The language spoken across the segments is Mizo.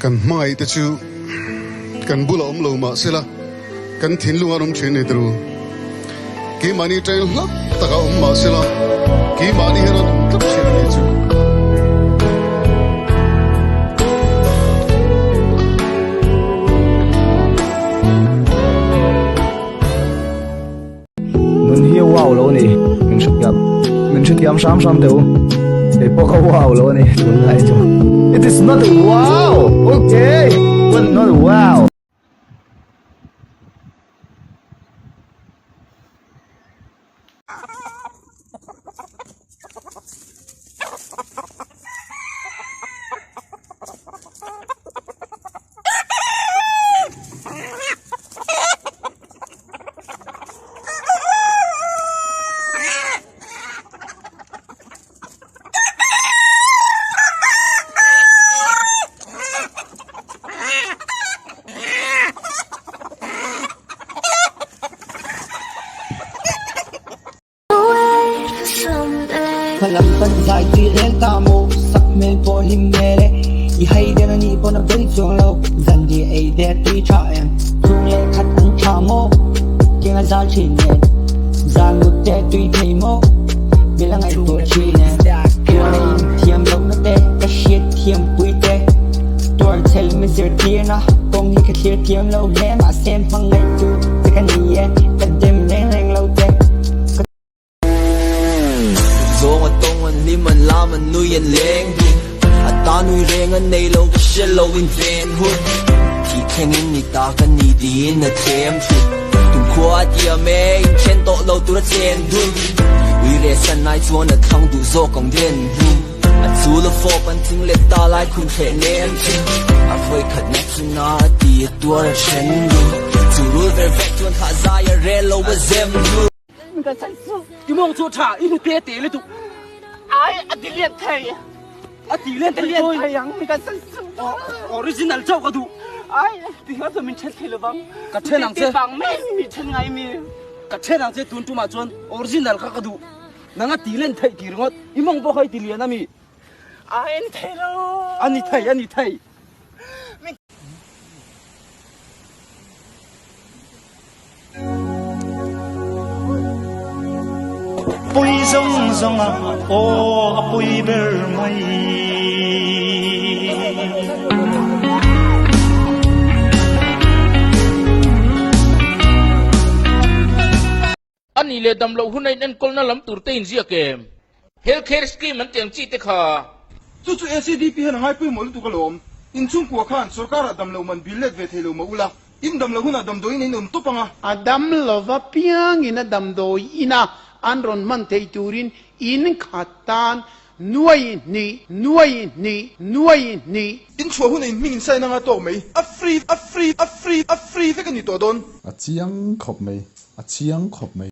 Kan hmangaih te chu kan bulah awm lo mah sela kan thinlung an awm thin ni turu. Keimahni train hlak takah awm mah sela keimahni hian an awm tlat thin a nih chu. Nun hi a wow lo a ni, min hrethiam min hrethiam hram hram teh u, kei pawh ka wow lo a ni tunlai chu. It is not a wow! Okay, but not a wow. Hmalam pan zai tui reng ta maw sak hmel pawh hlim hmel e I hai der anih pawn a pawi chuang lo zan ri ei der tui tha em Chung leh khat an tha maw keng a zal thin nen Zan mut te tui thei maw Bel a ngaihtuah thin e Tuar a in thiam loh na te ka hriat thiam pui te Tuar chhel mi zirtir na kawng hi ka thlir thiam lo hle mahse hmangaih chu che ka ni e ka dem reng reng lo che ka Zawng a tawng an hlim an lam an nui an leng dun A ta nui reng an nei lo ka hre lo in ven hun Thih thleng in ni ta ka ni tiin a thlem thlu Tum khua a tiam e in then tawh lo tur a chen dun Ui reh san ai chuan a thlang duh zawk ang den hlum A chul a fawp an thing let ta lai khum hreh nem chu A vawi khat na chu na a ti a tuar a then lu Chu rul ver vek chuan thlah zai a rel lo a zem hnu I mawng chu tha i hnute te lutuk. Ai a ti lian thei. A ti lian thei lian thei ang mi kan san su. Original chauh ka duh. Ai ti hian chuan min then thei lovang. Ka then ang che. Bang mai mi then ngai mi. Ka then ang che tun tumah chuan original kha ka duh. Nang a ti len theih ti ringawt. I mawng pawh kha i ti lian a mi. Ai a ni thei lo. A ni thei a ni thei. Pui zawng zawng a aw a pui ber mai. A nih leh dam loh hun a inenkawlna lam tur te inziak em? Health care scheme an tih ang chi te kha. Chu chu ACDP hian a ngaipawimawh lutuk alawm. Inchhungkua khan sorkarah dam loh man bill let ve thei lo mah ula, in dam loh hunah damdawiin a inawm tawp ang a. A dam lova piangin a damdawi ina an rawn hman theih turin in khat tan nuai hnih, nuai hnih, nuai hnih. In chhuah hunah in hming in sign anga tawk mai. A free, a free, a free, a free vek a ni tawh dawn. A chiang khawp mai, a chiang khawp mai.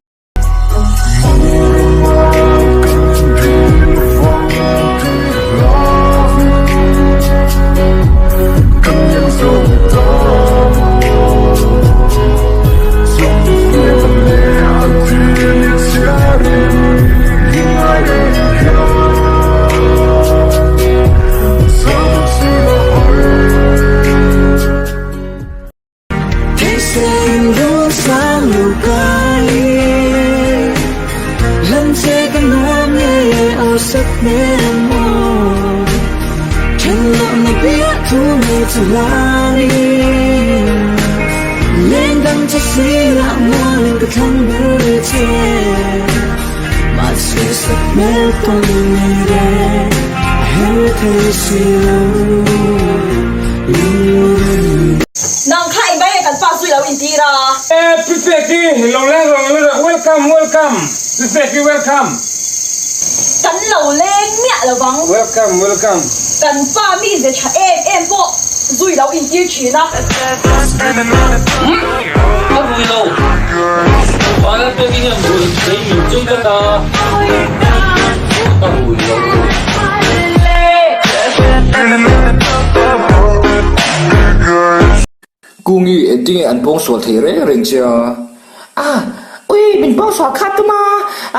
Nang kha engvai nge kan pa zui lo intir a? E Pi Peki lo leng rawh lo leng welcome welcome Pi Peki welcome. Kan lo leng miah lo vang. Welcome welcome. Kan pa mi ze tha em em pawh zui lo intir thin a. Umm ka rui lo. Vanlal pek i hian rui thei min chei tlat a, ka rui lo. Kungi engtinge an pawngsual thei reng reng che a? A, ui min pawngsual kha tum a,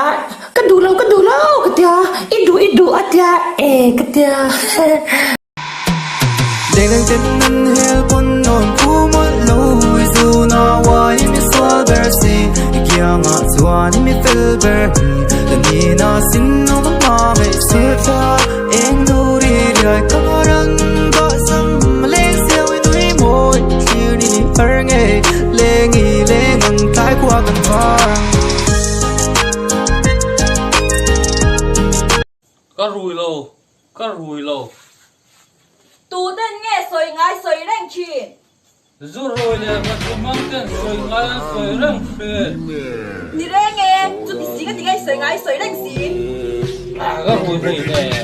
ah ka duh lo ka duh lo ka tia, i duh i duh a tia e ka tia. Leng ten an hel pawn nawn phu mawlh lo i zun a uai i mi sual ber si i kiangah chuan i mi fel ber hi ka nina sin awm a hma ngaih si thla eng nu ri riai ka ran vah sam leng siau i nui mawi thlir ni ni har nge leng i leng ang tlai khua kan var ang. Ka rui lo, ka rui lo. Tuten nge sawi ngai sawi reng thin? Zu rui leh vatlu hmang ten sawi ngai an sawi reng thin. Ni reng e, chuti si ka ti ngai sawi ngai sawi reng si. Ka rui hlei nen.